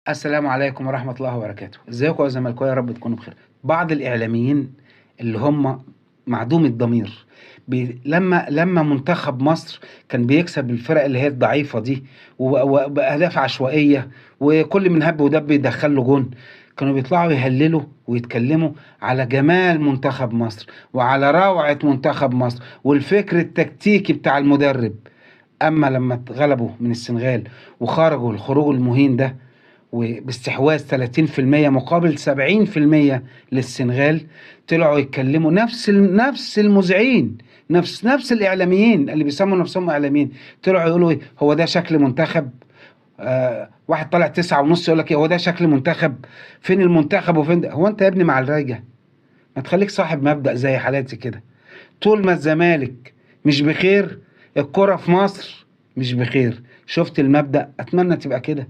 السلام عليكم ورحمة الله وبركاته. ازيكم يا زملكاويه؟ يا رب تكونوا بخير. بعض الإعلاميين اللي هم معدوم الضمير لما منتخب مصر كان بيكسب الفرق اللي هي الضعيفة دي وبأهداف عشوائية وكل من هب ودب يدخل له جون، كانوا بيطلعوا يهللوا ويتكلموا على جمال منتخب مصر وعلى روعة منتخب مصر والفكر التكتيكي بتاع المدرب. أما لما اتغلبوا من السنغال وخرجوا الخروج المهين ده وباستحواذ 30% مقابل 70% للسنغال، طلعوا يتكلموا نفس المذيعين، نفس الإعلاميين اللي بيسموا نفسهم إعلاميين، طلعوا يقولوا إيه؟ هو ده شكل منتخب؟ واحد طالع 9.5 يقول لك إيه هو ده شكل منتخب؟ فين المنتخب وفين ده؟ هو أنت يا ابني مع الراجع؟ ما تخليك صاحب مبدأ زي حالاتي كده. طول ما الزمالك مش بخير، الكرة في مصر مش بخير. شفت المبدأ؟ أتمنى تبقى كده.